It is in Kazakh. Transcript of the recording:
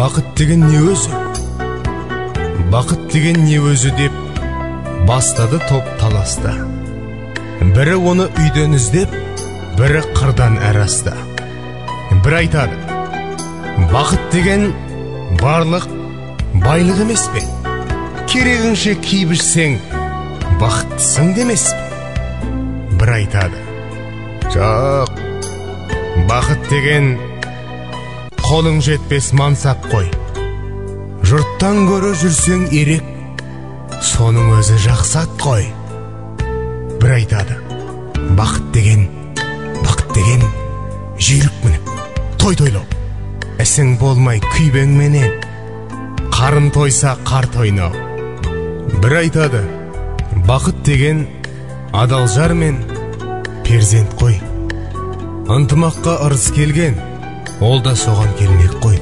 Бақыт деген не өзі? Бақыт деген не өзі деп бастады топ таласты. Бірі оны үйден іздеп, бірі қырдан әрі асты. Бір айтады, бақыт деген барлық байлық емес пе? Керегіңше киіп ішсең, бақыттысың демес пе? Бір айтады, жоқ, бақыт деген қолың жетпес мансап қой. Жұрттан көрі жүрсең ерек, соның өзі жақсы ат қой. Бір айтады, бақыт деген, бақыт деген жүйрік мініп, той тойлау. Ісің болмай күйбеңменен, қарын тойса қарт ойнау. Бір айтады, бақыт деген адал жар мен перзент қой. Ынтымаққа ырыс келген, ол да соған келмек қой.